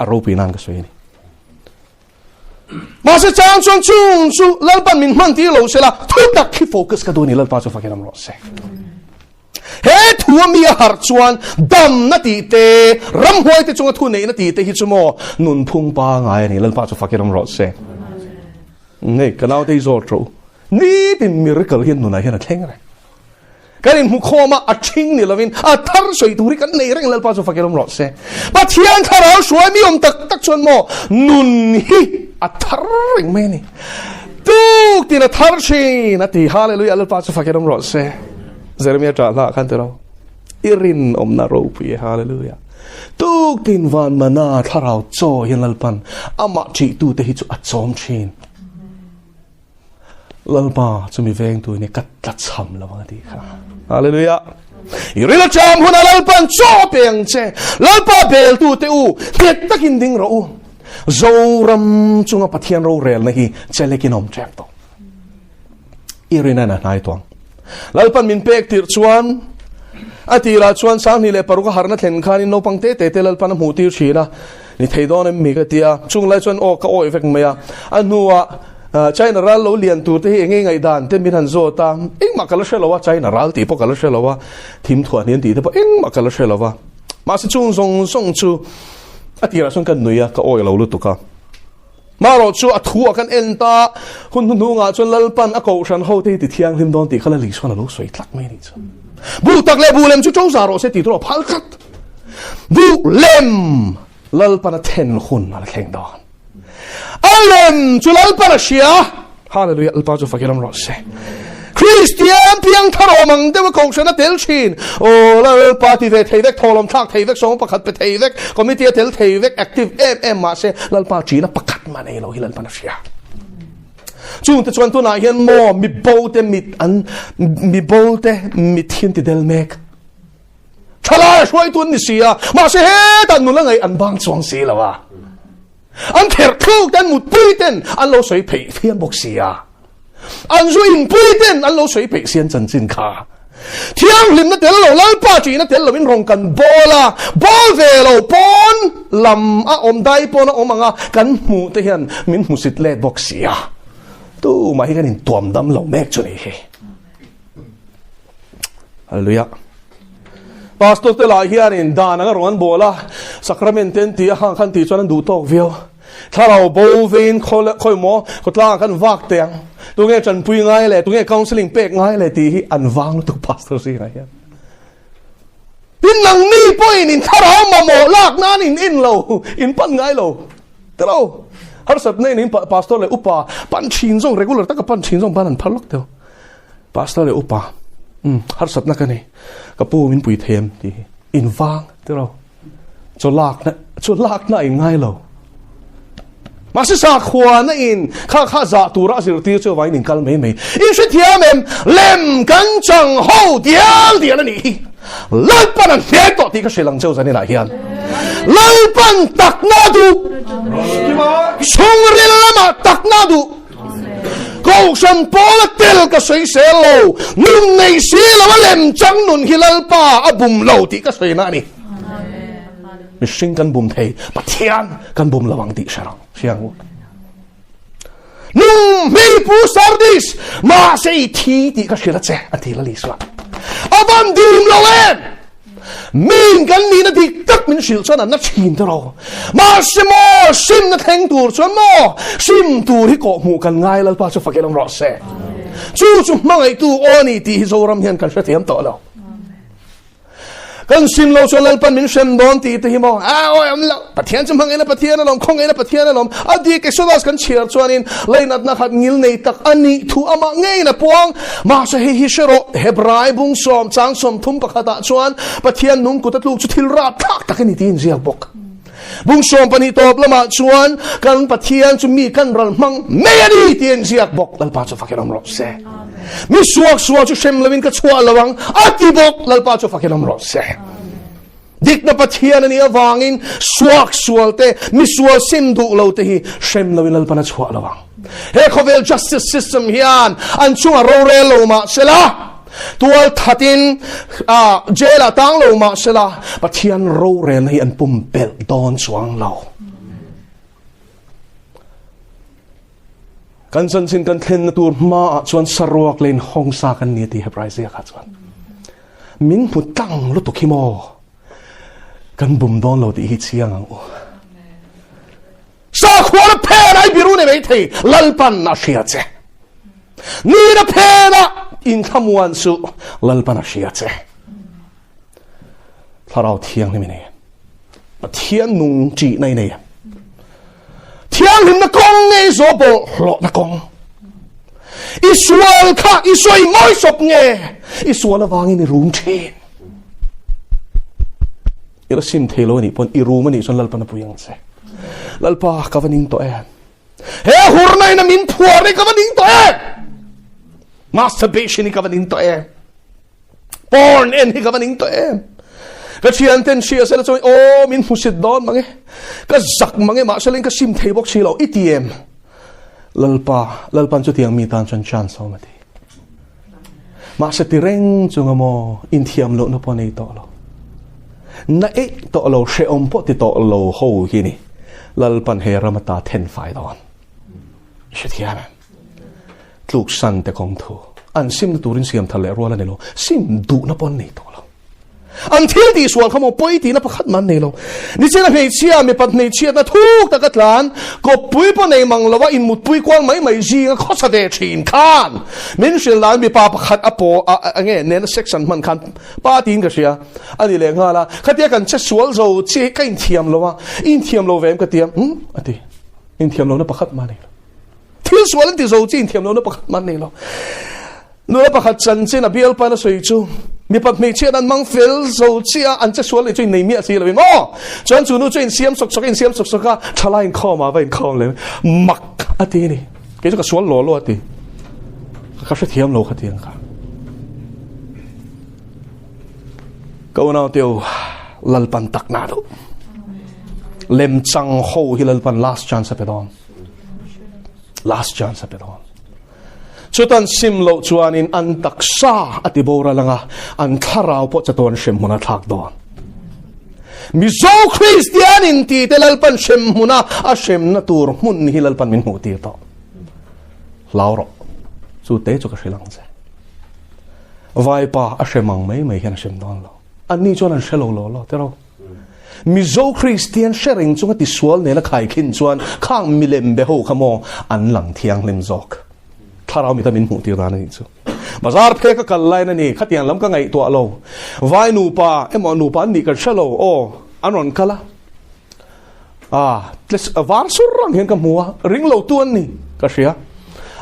a ropui nan ka sawi a ni. Mahse chang chuan chung chu Lalpan min hman tir lo sela thu tak khi focus ka duh a ni Lalpa chu fakin awm rawh se. He thu a mi a harh chuan damna tih te ramhuai te chunga thu neihna tih te hi chu maw nunphung pangai a ni Lalpa chu fakin awm rawh se. Nei ka naute hi zawt rawh u. Nitin miracle hian nunah hian a thleng reng. Kan inhmu khawm a, a ṭhing ni lovin a thar sawi tur hi kan nei reng Lalpa chu fakin awm rawh se. Pathian thlarau hruai mi awm tak tak chuan maw nun hi a thar reng mai a ni. Tuk tin a thar thin a ti. Hallelujah Lalpa chu fakin awm rawh se. Jeremia ṭah hlah khan ti lo. I rinawmna ropui e Hallelujah. Tuk tin van mana thlarau chaw hian Lalpan amah ṭihtute hi chu a chawm ṭhin. Lalpa chu mi veng tu ni ka tla cham lo ang ti kha. Hallelujah. I ril a cham hun a Lalpan chaw pe ang che. Lalpa bel tu te u nghet takin ding rawh u. Zoram chunga Pathian rorelna hi chelekin awm tep tawh. I rina na hnai tuang. Lalpan min pek tir chuan a tirah chuan 2006 a harna thlen khanin naupang te te te Lalpan a hmuh tir thin a. Ni thei dawn em mi ka tia. Chung lai chuan aw ka awih vek mai a. A hnuah China ral lo lian tur te hi eng nge ngaihdan te min han zawt a. Engmah ka la hre lo a, China ral tih pawh ka la hre lo a, thim thuah hnian tih te pawh engmah ka la hre lo a. Mahse chung zawng zawng chu a tirah chuan ka nui a, ka awih lo lutuk a. Marawh chu a thu a kan en ta, hun hnuhnungah chuan Lalpan a kohhran hote hi ti thianghlim dawn tih kha Lali chuan a lo sawi tlat mai a nih chu. Buh tak leh buh lem chu ṭo za rawh se tih tur a phal tlat. Buh lem Lalpan a then hun a la thleng dawn. A lem chu Lalpan a hria. Hallelujah, Lalpa chu fakin awm rawh se. Kristian piang thar awm ang deuh a kohhran a tel thin. Aw Lalpa ti ve thei vek, thawhlawm thlak thei vek, sawm pakhat pe thei vek, committee a tel thei vek, active em em mahse Lalpa ṭina pakhat mah nei lo hi Lalpan a hria. Chungte chuan tunah hian maw mi bo te mit an mi bo te mit hian ti del mek. Thalai a hruaitu an ni si a, mahse hetah nula ngaih an bang chuang si lo a. An kherh thluk te an mutpui ten an lo sawi pheih thiam bawk si a. An zu inpui ten an lo sawi pheih sian chanchin kha. Thianghlimna tel lo, Lalpa ṭihna tel loin rawn kan bawl a, bawl ve lo pawn lam a awm dai pawn a awm ang a, kan hmuh te hian min hmusit let bawk si a. Tumah hi kan intuam dam lo mek chu ni hi. Hallelujah. Pastor te lah hianin dan anga rawn an bawl a, sacrament te an ti a, hang khan tih chuan an duh tawk viau. Thlarau bo vein khawi maw khawtlangah khan vak teh ang, tunge tanpui ngai leh tunge counselling pek ngai leh tih hi an vang lutuk pastor zingah hian. Tin nangni pawhin in thlarau mamawh lak nan in en lo, in pan ngai lo. Tilo, harsatna in pastor leh upa pan thin zawng regular taka pan thin zawng ban an phar lawk teuh. Pastor leh upa, umm harsatna ka nei, ka pu min pui them tih hi in vang tilo. Chaw lakna, chaw lakna a in ngai lo. Mahse sakhuana in kha kha zah tura a zirtir chu avangin in kal mai mai. In hrethiam em? Lem kan chang ho dial dial a nih hi. Lalpan an hne tawh tih ka hrilh ang cheu zaninah hian. Lalpan takna duh. Chhungril lamah takna duh. Kohhran pawla tel ka sawi sel lo, nun nei si lo a lem chang nun hi Lalpa a bum lo tih ka sawi na a ni. Mihring kan bum thei, Pathian kan bum lo ang tih hre rang, hria ang u. Nung hmei pu Sardis, mahse i thi tih ka hrilh a che, a ti Lal Isua. A van dim lo em! Min kan nihna dik tak min hrilh chuan an na thin ta ro. Mahse maw simna thleng tur chuan maw sim tur hi kawhhmuh kan ngai Lalpa chu fakin awm rawh se. Chu chu hmangaihtu aw ni tih hi Zoram hian kan hrethiam tawh lo. Kan sim lo chuan Lalpan min hrem dawn tih te hi maw a awi awm lo. Pathian chu hmangaihna Pathian alawm, khawngaihna Pathian alawm. A dik Exodus kan chhiar chuanin leinatna khat ngil nei tak a nih thu amah ngeiin a puang. Mahse hei hi hre rawh, Hebrai bung sawm chang 31 ah chuan Pathian nung kut a tluk chu thil rapthlak tak a ni tiin ziak bawk. Bung 12 tawp lamah chuan kan Pathian chu mi kan ral hmang mai a ni tih a inziak bawk. Lalpa chu fakin awm rawh se. Mi suak sual chu hrem loin ka chhuah lo ang a ti bawk. Lalpa chu fakin awm rawh se. Dikna Pathian a nih avangin suak sual te, mi sual sim duh lo te hi hrem loin Lalpan a chhuah lo ang. He khawvel justice system hian an chungah rorel lo mah sela, tual thatin jail ah tang lo mah sela, Pathian rorelna hi an pumpelh dawn chuang lo. Kan chanchin kan thlenna tur hmaah chuan saruak leh inhawngsa kan ni a ti Hebrai ziakah chuan. Min hmu tlang lutuk hi maw? Kan bum dawn lo tih hi chiang ang u. Sakhuana phen ai biru ni mai thei Lalpan a hria che. Nina phena inthlamuan su Lalpan a hria che. Thlarau thianghlim i nei. Pathian nung ṭihna i nei. Thianghlimna kawng nge i zawh bawlhhlawhna kawng? I sual kha i sawi mawi sawp nge i sual avangin i rum ṭhin? I la sim thei lo a nih pawn i rum a nih chuan Lalpan a pui ang che. Lalpa ka va ning tawh em? He hurna in a min phuar hi ka va ning tawh em? Masturbation hi ka va ning tawh em? Porn en hi ka va ning tawh em? Ka thian ten hria sela chuan aw min hmusit dawn mange ka zak mange mahse leng ka sim thei bawk si lo i ti em? Lalpa Lalpan chutiang mi tan chuan chance a awm a ti. Mahse ti reng chunga maw inthiam lohna pawh nei tawh lo. Na eih tawh lo hrehawm pawh ti tawh lo ho hi ni Lalpan he ram ata then fai dawn. Hrethiam em? Tluk san te kawng thu an simna turin siam thar leh rual a ni lo, sim duhna pawh an nei tawh lo. An thil tih sual kha maw pawi tihna pakhat mah an nei lo. Nichina hmeichhia mipat hmeichhiatna thuk taka tlan, kawppui pawh nei mang lova inmutpui kual mai mai zinga khawsa ve thin khan min hrilh dan mipa pakhat a paw a a nge nena sex an hman khan pa tiin ka hria a ni leh nghal a, khatia kan che sual zo chi ka inthiam lo a, i inthiam lo ve em ka ti a, umm a ti, inthiam lohna pakhat mah a nei lo. Thil sual an ti zo chi inthiam lohna pakhat mah an nei lo. Nula pakhat chanchin a bialpa na sawi chu mipa hmeichhiat an mang fel zo chi a an che sual leh chu innei miah si lo in aw chuan chu nu chu insiam sawk sawk insiam sawk sawk a thalai inkhawm ah va inkhawm leh mak a ti ni kei chu ka sual law law a ti ka hrethiam lo kha tiang kha ka unau teu lalpan tak na duh lemchang ho hi lalpan last chance a pe dawn last chance a pe dawn Chutan sim loh chuanin an taksa a ti boral anga, an thlarau pawh chatuan hremhmun a thlak dawn. Mizo Kristian in ti te Lalpan hremhmuna a hremna tur hmun hi Lalpan min hmuh tir tawh. Hlau rawh. Chu te chu ka hrilh ang che. Vaipa a hrem ang mai mai hian a hrem dawn lo. Anni chuan an hre lo law law tiraw. Mizo Kristian hre reng chunga tisual nena khaikhin chuan khang milem be ho kha maw an lang thianghlim zawk. Thlarau mita min hmuh tir dan a nih chu. Bazar phek a kal lain a ni, khatiang lam ka ngaihtuah lo. Vai nupa emaw nupa an nih kan hre lo, aw an rawn kal a. Ah, var sur rang hian ka hmu a, ring lo tu an ni ka hria.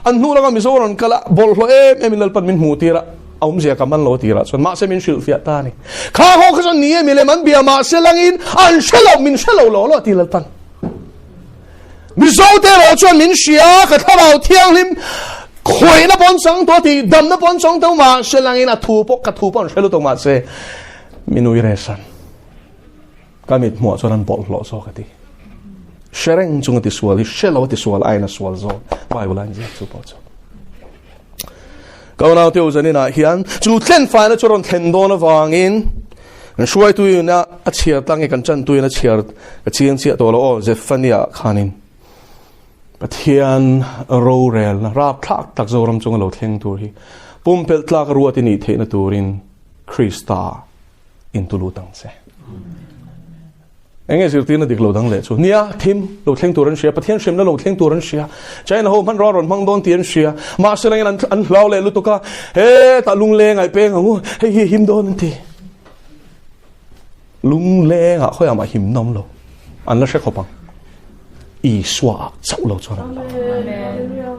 An hnu langa Mizo rawn kal a, bawlhhlawh em em in Lalpan min hmuh tir a, a awmzia ka man lo tirah chuan mahse min hrilhfiah ta a ni. Kha ho kha chuan ni e milem an bia mahse langin an hre lo, min hre lo law law a ti Lalpan. Mizo te erawh chuan min hria, ka thlarau thianghlim khawihna pawn chang tawh a ti, damna pawn chang tawh mahse langin a thu pawh ka thu pawh an hre lutuk mahse min uiresan. Ka mit hmuah chuan an bawlhhlawh zawk a ti. Hre reng chunga tisual hi hre lo tisual aiin a sual zawk. Bible a inziak chu pawh chu. Ka unau te u zaninah hian chu thlen faina chu rawn thlen dawn avangin kan hruaitu in a a chhiar tlang nge kan chantu in a chhiar ka chiang chiah tawh lo aw Zephaniah khanin Pathian rorelna rapthlak tak Zoram chunga lo thleng tur hi pumpelh tlak ruat i nih theihna turin Krista in tu lut ang che. Enge zirtirna dik lo dang leh chu? Nia, thim lo thleng tur an hria, Pathian hremna lo thleng tur an hria, China ho hmanrua rawn hmang dawn tih an hria, mahse langin an an hlau leh lutuk a, hetah lungleng ah i peng ang u, hei hi him dawn an ti. Lungleng ah khawiah mah himna awm lo, an la hre khawp ang. Isua ah chauh lo chuan an hlau.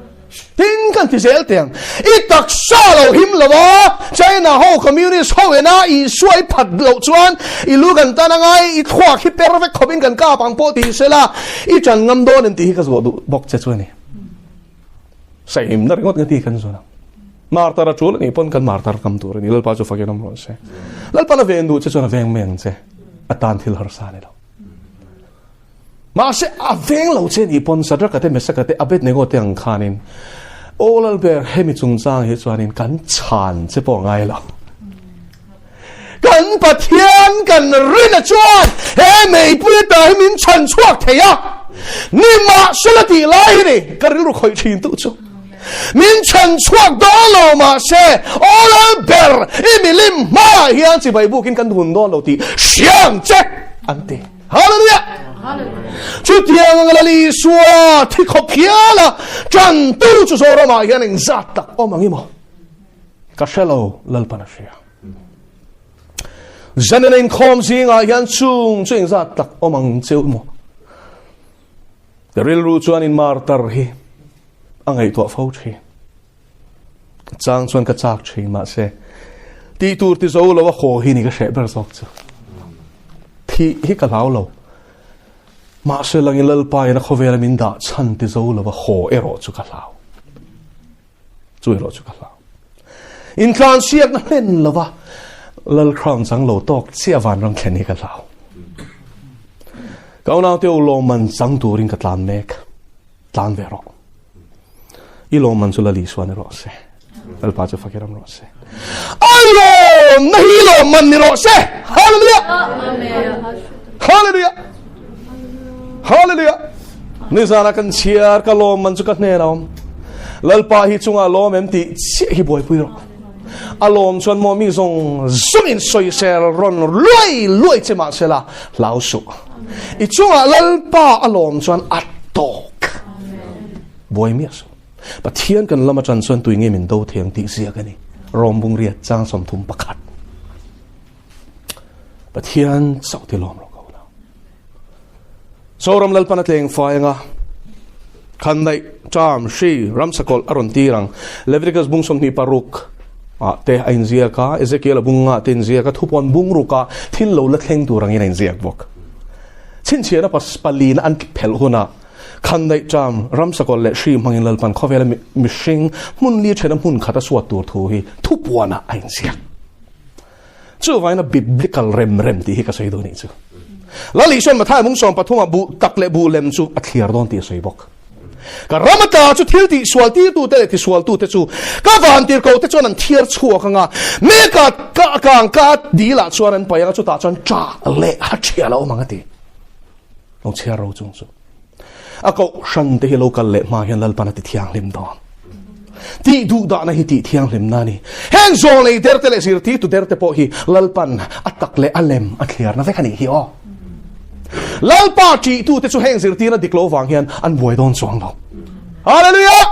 Tin kan ti zel teh ang. I taksa lo him lo a, China ho communist ho ena Isua i phat loh chuan i lu kan tan angai, i thluak hi per vek khawpin kan kap ang pawh ti se la, i ṭan ngam dawn em tih hi ka zawh duh bawk che chu a ni. Saihimna ringawt nga ti kan zawn ang. Martar a ṭul a nih pawn kan martar ngam tur a ni. Lalpa chu fakin awm rawh se. Lalpan a veng duh che chuan a veng mai ang che. A tan thil harsa a ni lo. Mahse, a veng lo che nih pawn Sadraka te, Mesaka te, Abednego te ang khanin Aw Lalber, hemi chungchang hi chuanin kan chhan che pawh ngai lo. Kan Pathian kan rina chuan he meipui ata hi min chhan chhuak thei a, nimahsela tih lai hi ni ka rilru khawih thin tu chu. Min chhan chhuak dawn lo mahse Aw Lalber, i milim hmaah hian chibai bukin kan hun dawn lo tih hriang che an ti. Hallelujah! Chutiang ang Lal Isua thi khawp hial a tantu chu Zoramah hian engzat tak awm ang i maw? Ka hre lo, Lalpan a hria. Zanin a inkhawm zingah hian chung chu engzat tak awm ang cheu i maw? Ka rilru chuan in martar hi a ngaihtuah fo thin. Chang chuan ka chak thin mahse tih tur ti zo lo a haw hi ni ka hreh ber zawk chu. Thi hi ka hlau lo. Mahse langin Lalpa in a khawvela min dah chhan ti zo lo a haw erawh chu ka hlau. Chu erawh chu ka hlau. Intlan siakna hlen lova Lal crown chang lo tawk chiah vanram thlen hi ka hlau. Ka unaute u lawmman chang turin ka tlan mek. Tlan ve rawh. I lawmman chu Lal Isua ni rawh se. Lalpa chu fakir am rawh se. Ai lawm na hi lawmman ni rawh se. Hallelujah. Hallelujah. Hallelujah. Nizana kan chhiar ka lawmman chu ka hnen a awm. Lalpa hi chunga lawm em tih chiah hi buaipui rawh. A lawm chuan maw mi zawng zawngin sawisel rawn luai luai che mahsela hlau suh. I chungah Lalpa a lawm chuan a tawk. Buai miah suh. Pathian kan lam atan chuan tui nge min do thei ang tih ziak a ni. Rom bungriat chang 31. Pathian chauh ti lawm rawh ko lo. Zoram Lalpan a tleng fai anga khandaih ṭam hri ramsakawlh a rawn tir ang. Leviticus bung 26 ah te a inziak a, Ezekiel a bung nga te inziak a, thupuan bung ruk ah thil lo la thleng tur angin a inziak bawk. Chhinchhiahna pas palina an phelh hunah khandaih ṭam ramsakawlh leh hri hmangin Lalpan khawvela mihring hmun li ṭhena hmun khat a suat tur thu hi thupuanah a inziak. Chuvain a biblical rem rem tih hi ka sawi dawn nih chu. Lal Isuan Mathai mung 13 ah buh tak leh buh lem chu a thliar dawn tih a sawi bawk. Ka ram ata chu thil tih sual tirtu te leh tisual tu te chu ka van tir ko te chuan an thiar chhuak anga meka ka kang ka dil ah chuan an paih anga chutah chuan ṭah leh ha ṭhial a awm ang a ti. Lo chhiar ro chung chu. A kohhran te hi lo kal leh hma hian Lalpan a ti thianghlim dawn. Tih duh dahna hi tih thianghlim na a ni. Heng zawnglei der te leh zirtirtu der te pawh hi Lalpan a tak leh a lem a thliarna vek a nih hi aw. Lalpa ṭihtu te chu heng zirtirna dik lo vang hian an buai dawn chuang lo. Hallelujah!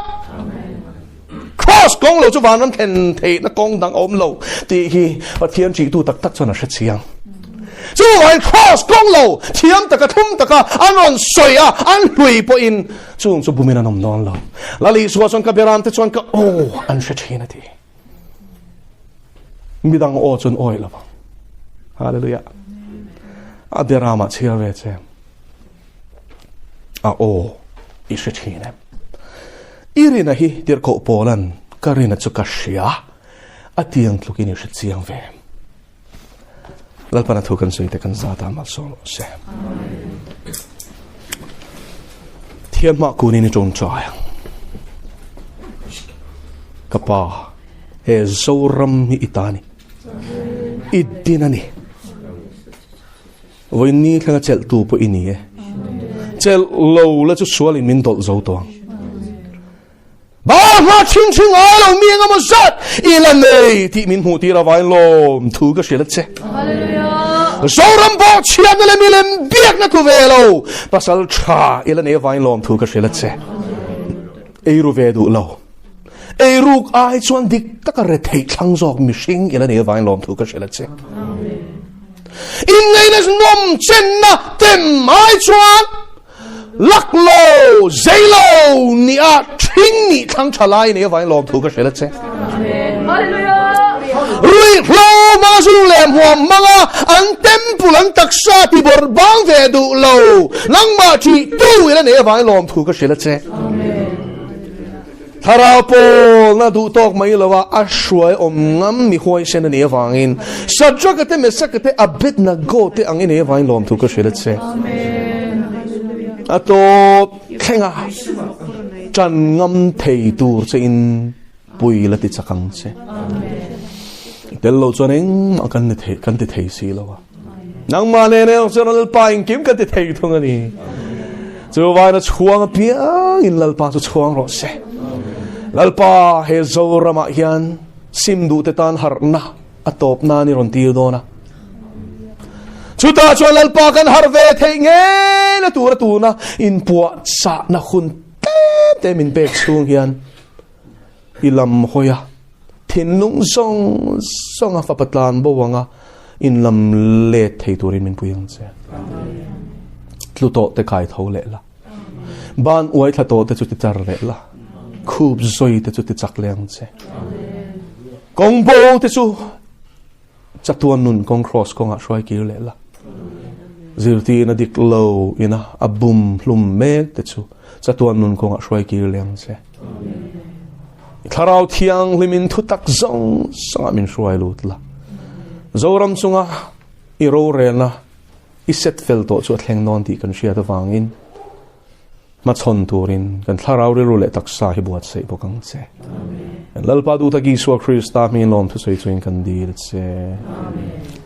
Cross kawng lo chu vanram thlen theihna kawng dang a awm lo tih hi Pathian ṭihtu tak tak chuan a hre chiang. Chuvangin cross kawng lo thiam taka thlum taka an rawn sawi a, an hlui pawhin chung chu bumin an awm dawn lo. Lal Isua chuan ka beram te chuan ka aw an hre ṭhin a ti. Midang aw chuan awi lo vang. Hallelujah. A beramah chhiar ve che. A aw i hre thin em? I rina hi tirhkoh Paulan ka rina chu ka hria a tiang tlukin i hre chiang ve em? Lalpana thu kan sawi te kan zat a malsawm rawh se. Thian hma kunin i ṭawng ṭai ang. Ka pa, he Zoram hi i ta ni. I din a ni. Vawiin thlenga chelhtu pawh i ni e. Chelh lo la chu sualin min dawlh zo tawh ang. Ba hma chhing chhing ngai lo mi engemaw zat i la nei tih min hmuh tir avain lawm thu ka hrilh a che. Zoram bawh chhiatna leh milem biakna thu ve lo pasal tha i la nei avain lawm thu ka hrilh a che. Eiru ve duh lo. Eiruk ai chuan dik taka retheih thlang zawk mihring i la nei avain lawm thu ka hrilh a che. Inngaihna nawm chenna tem ai chuan. Luck lo, zei lo ni a ṭhing nih thlang ṭha lai nei avangin lawmthu ka hrilh a che. Ruihhlo hmanga zu leh hmuam hmanga an temple an taksa ti bawrh bang ve duh lo nangmah ṭih tu ila nei avangin lawmthu ka hrilh a che. Thlarau pawlna duh tawk mai lo a, a hruai awm ngam mi huaisen a nih avangin Shadrach-a te Meshach-a te Abednego te ang i nei avangin lawmthu ka hrilh a che. A tawp thlenga ṭan ngam thei tur che in pui la ti chak ang che. Tel lo chuan engmah kan ni thei kan ti thei si lo a. Nangmah nen erawh chuan Lalpa engkim kan ti thei thung a ni. Chuvain a chhuang apiangin Lalpa chu chhuang rawh se. Lalpa he Zoramah hian sim duhte tan harhna a tawp nan i rawn tir dawn a. Chutah chuan Lalpa kan harh ve theih ngei na tura tuna inpuahchahna hun tlem te min pek chhung hian I lam hawi a, thinlung zawng zawng a fapa tlan bo anga in lam let thei turin min pui ang che. Tlu tawh te kai tho leh la. Ban uai thla tawh te chu ti char leh la. Khup zawi te chu ti chak leh ang che. Kawng bo te chu chatuan nun kawng cross kawngah hruai kir leh la. Zirtirna dik lo ina a bum hlum mek te chu chatuan nun kawngah hruai kir leh ang che. Thlarau thianghlimin thu tak zawng zawngah min hruai lut la. Zoram chunga i rorelna i set fel tawh chu a thleng dawn tih kan hriat avangin hmachhawn turin kan thlarau rilru leh taksa hi buatsaih bawk ang che. Kan Lalpa duh tak Isua Krista hmingin lawmthu sawi chungin kan dil che. Amen.